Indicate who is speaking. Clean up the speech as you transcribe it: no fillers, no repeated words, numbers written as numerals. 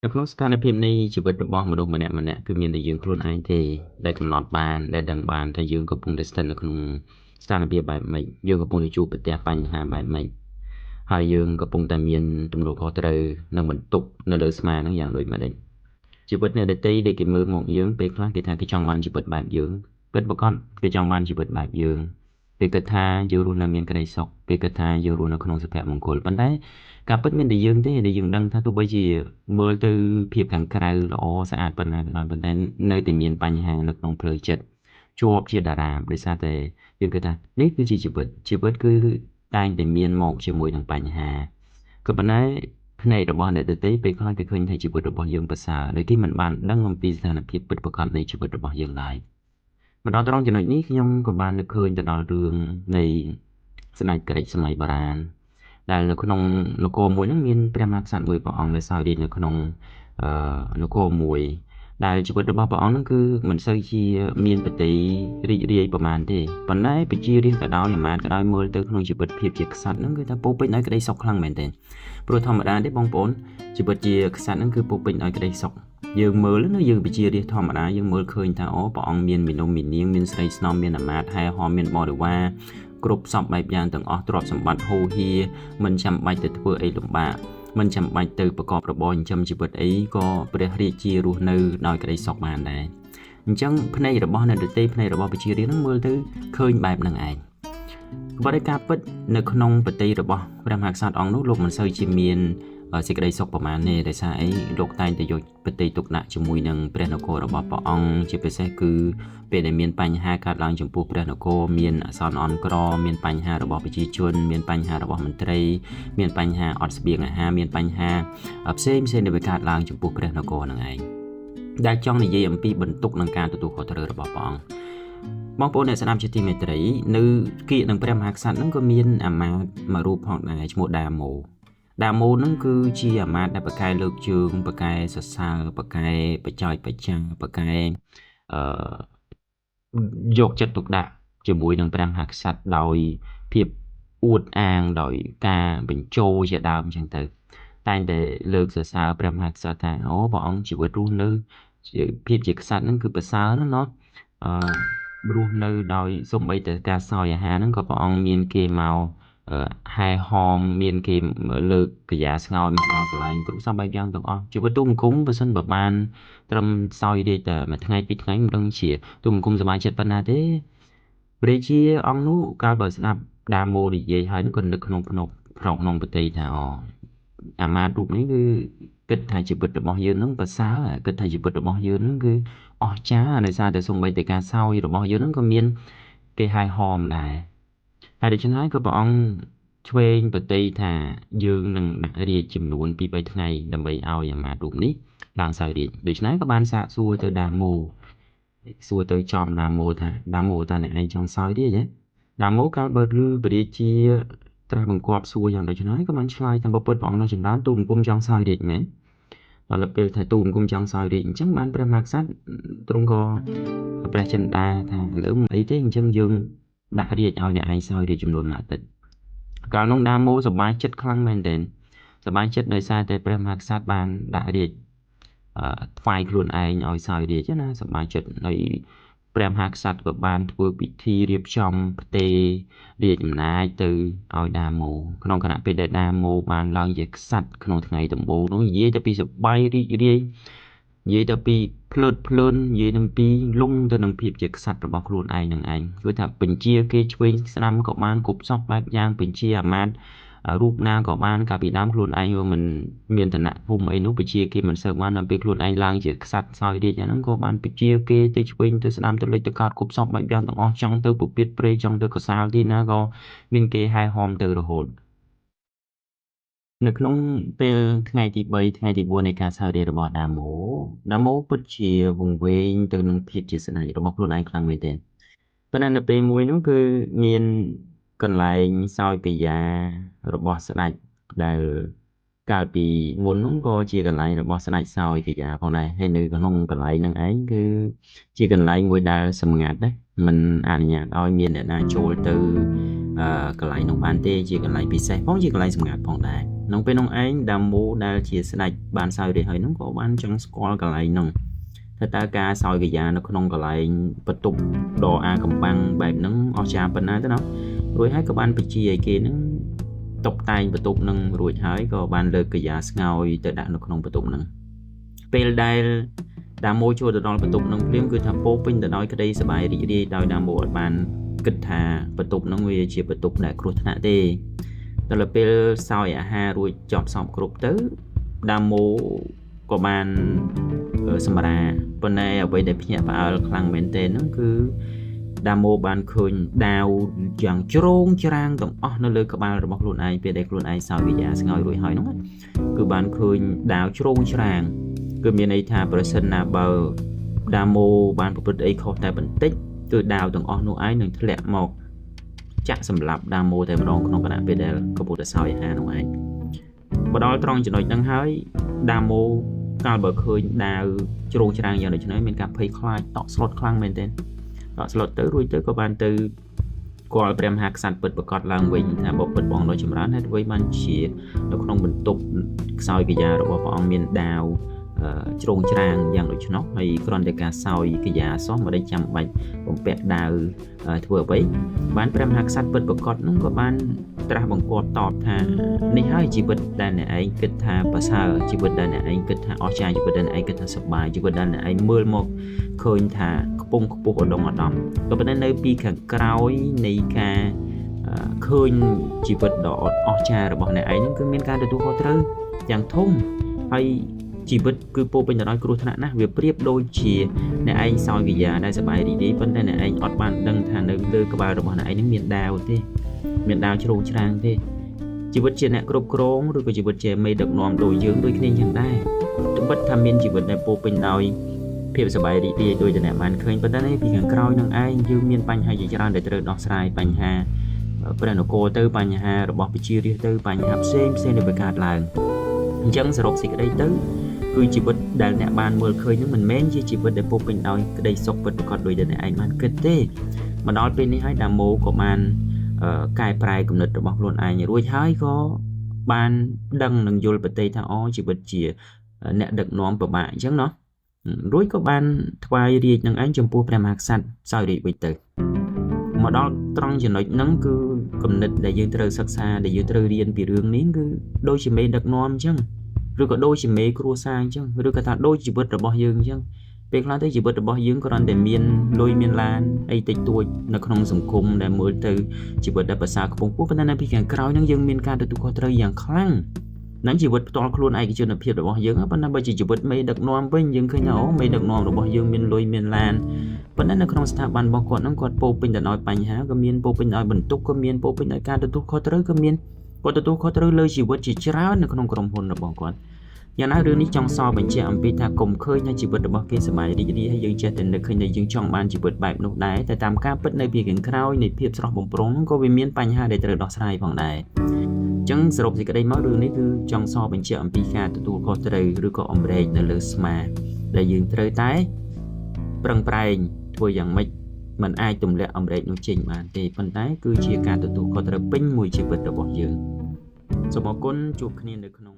Speaker 1: នៅក្នុងស្ថានភាពនៃជីវិតរបស់មនុស្សម្នាក់ៗគឺមានតែយើងខ្លួនឯងទេដែលកំណត់បានដែលដឹងបានថាយើងកំពុងតែស្ថិតនៅក្នុងស្ថានភាពបែបម៉េចយើងកំពុងតែជួបប្រទះបញ្ហាបែបម៉េចហើយយើងកំពុងតែមានទំនួលខុសត្រូវនិងបន្ទុកនៅលើស្មាហ្នឹងយ៉ាងដូចម្តេចជីវិតអ្នកដទៃដែលគេមើលមកយើងពេលខ្លះគេថាគេចង់បានជីវិតបែបយើងពិតប្រាកដគេចង់បានជីវិតបែបយើងគេគិតថាយើងរស់នៅមានក្តីសុខគេគិតថាយើងរស់នៅក្នុងសុភមង្គលប៉ុន្តែការពិតមានតែយើងទេដែលយើងដឹងថាទោះបីជាមើលទៅភាពខាងក្រៅល្អស្អាតប៉ុណ្ណាក៏ដោយប៉ុន្តែនៅតែមានបញ្ហានៅក្នុងផ្លូវចិត្តជាប់ជាតារាបដោយសារតែយើងគិតថានេះគឺជាជីវិតជីវិតគឺតែងតែមានមកជាមួយនឹងបញ្ហាក៏ប៉ុន្តែភ្នែករបស់អ្នកដទៃពេលខ្លះគេឃើញថាជីវិតរបស់យើងប្រសើរដោយគេមិនបានដឹងអំពីស្ថានភាពពិតប្រាកដនៃជីវិតរបស់យើងឡើយមកដល់ត្រង់ចំណុចនេះខ្ញុំក៏បាននឹកឃើញទៅដល់រឿងនៃស្ដេចក្រិចសម័យបុរាណដែលនៅក្នុងនគរមួយហ្នឹងមានព្រះមហាក្សត្រមួយព្រះអង្គដែលសោយរាជ្យនៅក្នុងនគរមួយដែលជីវិតរបស់ព្រះអង្គហ្នឹងគឺមិនសូវជាមានប្រតិរីករាយប្រហែលទេប៉ុន្តែប្រជារាស្ត្រក៏ដោយអាមាត្យក៏ដោយមើលទៅក្នុងជីវិតភាពជាក្សត្រហ្នឹងគឺថាពោពេញដោយក្តីសុខខ្លាំងមែនទែនព្រោះធម្មតាទេបងប្អូនជីវិតជាក្សត្រហ្នឹងគឺពោពេញដោយក្តីសុខយើងមើលណាយើងប្រជារាស្ត្រធម្មតាយើងមើលឃើញថាអូព្រះអង្គមានមីនុំមីនាងមានស្រីស្នំមានអាមាត្យហែហោមមានបរិវារគ្រប់សពបែបយ៉ាងទាំងអស់ទ្រព្យសម្បត្តិហូរហៀមិនចាំបាច់ទៅធ្វើអីលំបាកមិនចាំបាច់ទៅប្រកបរបរចិញ្ចឹមជីវិតអីក៏ព្រះរាជារស់នៅដោយក្តីសុខបានដែរអញ្ចឹងភ្នែករបស់អ្នកដទៃភ្នែករបស់ប្រជារាស្ត្រហ្នឹងមើលទៅឃើញបែបហ្នឹងឯងបរិការពិតនៅក្នុងប្រទេសរបស់ព្រះមហាក្សត្រអង្គនោះលោកមិនសូវជាមានសេចក្តីសុខប្រមាណទេដោយសារអីលោកតែងតែយកប្រតិទុកដាក់ជាមួយនឹងព្រះនគររបស់ព្រះអង្គជាពិសេសគឺពេលដែលមានបញ្ហាកើតឡើងចំពោះព្រះនគរមានអសន្នអន់ក្រមានបញ្ហារបស់ប្រជាជនមានបញ្ហារបស់មន្ត្រីមានបញ្ហាអត់ស្បៀងអាហារមានបញ្ហាផ្សេងផ្សេងដែលវាកើតឡើងចំពោះព្រះនគរនឹងឯងដែលចង់និយាយអំពីបន្ទុកនឹងការទទួលខុសត្រូវរបស់ព្រះអង្គបងប្អូនអ្នកស្ដាប់ជាទីមេត្រីនៅគៀកនឹងព្រះមហាក្សត្រហ្នឹងក៏មានអាមាត្យមួយរូបផងដែរឈ្មោះដាម៉ូដាម៉ូហ្នឹងគឺជាអាមាត្យដែលប្រកែលើកជើងប្រកែសរសើរបកែបចោចបច្ចាបកែអឺយកចិត្តទុកដាក់ជាមួយនឹងព្រះមហាក្សត្រដោយភាពអួតអាងដោយការបញ្ជោជាដើមអញ្ចឹងទៅតែងតែលើកសរសើរព្រះមហាក្សត្រថាអូព្រះអង្គជីវិតរស់នៅជាភាពជាក្សត្រហ្នឹងគឺប្រសើរណាស់ណោះអឺរស់នៅដោយសូម្បីតែការសោយអាហារហ្នឹងក៏ព្រះអង្គមានគេមកហែហោមមានគេលើកកាយាស្ងោយមកដល់កន្លែងគ្រប់សពបែបយ៉ាងទាំងអស់ជីវិតទូបង្គំបើសិនបើបានត្រឹមសោយរាជតែមួយថ្ងៃពីរថ្ងៃមិនដឹងជាទូបង្គំសប្បាយចិត្តប៉ុណ្ណាទេព្រះជាអង្គនោះកាលបើស្ដាប់ដាម៉ូនិយាយហើយក៏នឹកក្នុងភ្នំក្នុងប្រតិថាអូអាមាត្យរូបនេះគឺគិតថាជីវិតរបស់យើងនឹងប្រសើរគិតថាជីវិតរបស់យើងនឹងគឺអស្ចារ្យដោយសារតែសូម្បីតែការសោយរបស់យើងនឹងក៏មានគេហែហោមដែរហើយដូច្នេះហើយក៏ព្រះអង្គឆ្វេងប្រតិថាយើងនឹងដាក់រាជចំនួន2 3ថ្ងៃដើម្បីឲ្យអាមាត្យរូបនេះឡើងសោយរាជដូច្នេះក៏បានសាកសួរទៅដាម៉ូសួរទៅចំដាម៉ូថាដាម៉ូតើអ្នកឯងចង់សោយរាជហ៎ដាម៉ូកាលបើឮព្រះរាជាត្រាស់បង្គាប់សួរយ៉ាងដូច្នេះក៏បានឆ្លើយថាបើពិតព្រះអង្គនៅចម្រើនទូបង្គំចង់សោយរាជមែនដល់ពេលថាទូបង្គំចង់សោយរាជអញ្ចឹងបានព្រះមហាក្សត្រទ្រង់ក៏ព្រះចិន្តាថាឥឡូវមិនអីទេអញ្ចឹងយើងដាក់រាជឲ្យអ្នកឯងសោយរាជចំនួនមួយអាទិត្យកាលនោះដាម៉ូសប្បាយចិត្តខ្លាំងមែនទែនសប្បាយចិត្តដោយសារតែព្រះមហាក្សត្របានដាក់រាជថ្វាយខ្លួនឯងឲ្យសោយរាជណាសប្បាយចិត្តហើយព្រះមហាក្សត្រក៏បានធ្វើពិធីរៀបចំផ្ទេររាជអំណាចទៅឲ្យដាម៉ូក្នុងខណៈពេលដែលដាម៉ូបានឡើងជាក្សត្រក្នុងថ្ងៃដំបូងនោះនិយាយទៅពីសប្បាយរីករាយនិយាយទៅពីភ្លើតភ្លើននិយាយនឹងពីលងទៅនឹងភាពជាក្សត្ររបស់ខ្លួនឯងនឹងឯងគឺថាបញ្ជាគេឆ្វេងស្ដាំក៏បានគ្រប់សពបែបយ៉ាងបញ្ជាអាមាត្យរូបណាក៏បានកាលពីដើមខ្លួនឯងមិនមានឋានៈភូមិអីនោះបញ្ជាគេមិនសូវបានដល់ពេលខ្លួនឯងឡើងជាក្សត្រសោយរាជហ្នឹងក៏បានបញ្ជាគេទៅឆ្វេងទៅស្ដាំទៅលិចទៅកើតគ្រប់សពបែបយ៉ាងទាំងអស់ចង់ទៅពពាតព្រៃចង់ទៅកសាលទីណាក៏មានគេហែហោមទៅរហូតនៅក្នុងពេលថ្ងៃទី3ថ្ងៃទី4នៃការសោយរាជរបស់ដាម៉ូដាម៉ូពិតជាវង្វេងទៅនឹងភាពជាស្ដេចរបស់ខ្លួនឯងខ្លាំងមែនទែនប៉ុន្តែនៅពេលមួយនោះគឺមានកន្លែងសោយកាយារបស់ស្ដេចដែលកាលពីមុននោះក៏ជាកន្លែងរបស់ស្ដេចសោយកាយាផងដែរហើយនៅក្នុងកន្លែងហ្នឹងឯងគឺជាកន្លែងមួយដែលសម្ងាត់ណាមិនអនុញ្ញាតឲ្យមានអ្នកណាចូលទៅ កន្លែងនោះបានទេជាកន្លែងពិសេសផងជាកន្លែងសម្ងាត់ផងដែរក្នុងពេលនោះឯងដាម៉ូដែលជាស្ដេចបានសោយរាជហើយនោះក៏បានចង់ស្គាល់កន្លែងនោះថាតើការសោយកិយានៅក្នុងកន្លែងបន្ទប់ដ៏អាកំបាំងបែបហ្នឹងអស្ចារ្យប៉ុណ្ណាទៅណោះរួចហើយក៏បានបញ្ជាឲ្យគេហ្នឹងតុបតែងបន្ទប់នឹងរួចហើយក៏បានលើកកិយាស្ងោយទៅដាក់នៅក្នុងបន្ទប់ហ្នឹងពេលដែលដាម៉ូចូលទៅដល់បន្ទប់នឹងភ្លាមគឺថាពោពេញទៅដោយក្តីសប្បាយរីករាយដោយដាម៉ូអត់បានគិតថាបន្ទប់ហ្នឹងវាជាបន្ទប់ដែលគ្រោះថ្នាក់ទេដល់ពេលសោយអាហាររួចចប់សពគ្រប់ទៅដាម៉ូក៏បានសម្រាប៉ុន្តែអ្វីដែលភ្ញាក់ផ្អើលខ្លាំងមែនទែនហ្នឹងគឺដាម៉ូបានឃើញដាវយ៉ាងជ្រងច្រាងទាំងអស់នៅលើក្បាលរបស់ខ្លួនឯងពេលដែលខ្លួនឯងសោយវិយាស្ងោយរួចហើយនោះគឺបានឃើញដាវជ្រងច្រាងគឺមានន័យថាប្រសិនណាបើដាម៉ូបានប្រព្រឹត្តអីខុសតែបន្តិចគឺដាវទាំងអស់នោះឯងនឹងធ្លាក់មកចាក់សម្លាប់ដាម៉ូតែម្ដងក្នុងគណៈពេលដែលកំពុងតែសោយអាហារនោះឯងមកដល់ត្រង់ចំណុចហ្នឹងហើយដាម៉ូកាលបើឃើញដាវជ្រងច្រាងយ៉ាងដូចនេះមានការភ័យខ្លាចតក់ស្លុតខ្លាំងមែនទែនតក់ស្លុតទៅរួចទៅក៏បានទៅគាល់ព្រះមហាក្សត្រពិតប្រកបឡើងវិញថាបើពិតបងដ៏ចម្រើនហេតុអ្វីបានជានៅក្នុងបន្ទប់ខ្សោយកិយារបស់ព្រះអង្គមានដាវជ្រងច្រាងយ៉ាងដូច្នោះហើយគ្រាន់តែការសោយកិយាសោះមិនได้ចាំបាច់បំពាក់ដាវធ្វើអ្វីបានព្រះមហាក្សត្រពិតប្រកបនោះក៏បានត្រាស់បង្គាប់តបថានេះហើយជីវិតដែលអ្នកឯងគិតថាប្រសើរជីវិតដែលអ្នកឯងគិតថាអស្ចារ្យជីវិតដែលអ្នកឯងគិតថាសប្បាយជីវិតដែលអ្នកឯងមើលមកឃើញថាខ្ពង់ខ្ពស់ឧត្តមឧត្តមក៏ប៉ុន្តែនៅពីខាងក្រោយនៃការឃើញជីវិតដ៏អស្ចារ្យរបស់អ្នកឯងហ្នឹងគឺមានការទទួលខុសត្រូវយ៉ាងធំហើយជីវិតគឺពោពេញទៅដោយគ្រោះថ្នាក់ណាស់វាប្រៀបដូចជាអ្នកឯងសោយកិយាដែលសប្បាយរីករាយប៉ុន្តែអ្នកឯងអត់បានដឹងថានៅលើក្បាលរបស់អ្នកឯងនឹងមានដាវទេមានដាវជ្រោងច្រាងទេជីវិតជាអ្នកគ្រប់គ្រងឬក៏ជីវិតជាមេដឹកនាំដូចយើងដូចគ្នាយ៉ាងដែរត្បិតថាមានជីវិតដែលពោពេញដោយភាពសប្បាយរីករាយដោយតែអ្នកបានឃើញប៉ុន្តែពីខាងក្រោយនឹងឯងយើងមានបញ្ហាជាច្រើនដែលត្រូវដោះស្រាយបញ្ហាព្រះនគរទៅបញ្ហារបស់ប្រជារាស្ត្រទៅបញ្ហាផ្សេងផ្សេងដែលវាកើតឡើងអញ្ចឹងសរុបសេចក្តីទៅគឺជីវិតដែលអ្នកបានមើលឃើញនឹងមិនមែនជាជីវិតដែលពោពេញដោយក្តីសុខពិតប្រាកដដោយដែលអ្នកឯងបានគិតទេមកដល់ពេលនេះហើយដាម៉ូក៏បានកែប្រែគំនិតរបស់ខ្លួនឯងរួចហើយក៏បានដឹងនិងយល់ប្រតិថាអូជីវិតជាអ្នកដឹកនាំពិបាកអញ្ចឹងណោះរួចក៏បានថ្វាយរាជនឹងឯងចំពោះព្រះមហាក្សត្រសោយរាជវិញទៅមកដល់ត្រង់ចំណុចហ្នឹងគឺគំនិតដែលយើងត្រូវសិក្សាដែលយើងត្រូវរៀនពីរឿងនេះគឺដូចជាមេដឹកនាំអញ្ចឹងឬក៏ដូចជាមេគ្រួសារអញ្ចឹងឬក៏ថាដូចជីវិតរបស់យើងអញ្ចឹងពេលខ្លះទៅជីវិតរបស់យើងគ្រាន់តែមានលុយមានឡានអីតិចតួចនៅក្នុងសង្គមដែលមើលទៅជីវិតដែលប្រសើរខ្ពង់ខ្ពស់ប៉ុន្តែនៅពីខាងក្រោយហ្នឹងយើងមានការទទួលខុសត្រូវយ៉ាងខ្លាំងនឹងជីវិតផ្ទាល់ខ្លួនឯកជនភាពរបស់យើងប៉ុន្តែបើជាជីវិតមេដឹកនាំវិញយើងឃើញថាអូមេដឹកនាំរបស់យើងមានលុយមានឡានប៉ុន្តែនៅក្នុងស្ថាប័នរបស់គាត់ហ្នឹងគាត់ពោពេញទៅដោយបញ្ហាក៏មានពោពេញដោយបន្ទុកក៏មានពោពេញដោយការទទួលខុសត្រូវក៏មានគាត់ទទួលខុសត្រូវលើជីវិតជាច្រើននៅក្នុងក្រុមហ៊ុនរបស់គាត់យ៉ាងណារឿងនេះចង់សបញ្ជាក់អំពីថាកុំឃើញថាជីវិតរបស់គេសប្បាយរីករាយហើយយើងចេះតែនឹកឃើញថាយើងចង់បានជីវិតបែបនោះដែរតែតាមការពិតនៅពីខាងក្រោយនៃភាពស្រស់បំព្រងក៏វាមានបញ្ហាដែលត្រូវដោះស្រាយផងដែរអញ្ចឹងសរុបសេចក្តីមករឿងនេះគឺចង់សបញ្ជាក់អំពីការទទួលខុសត្រូវឬក៏អម្រែកនៅលើស្មាដែលយើងត្រូវតែប្រឹងប្រែងធ្វើយ៉ាងម៉េចมันអាចទម្លាក់អម្រែកនោះចេញបានទេប៉ុន្តែគឺជាការទទួលខុសត្រូវពេញមួយជីវិតរបស់យើងសូមអរគុណជួបគ្នានៅក្នុង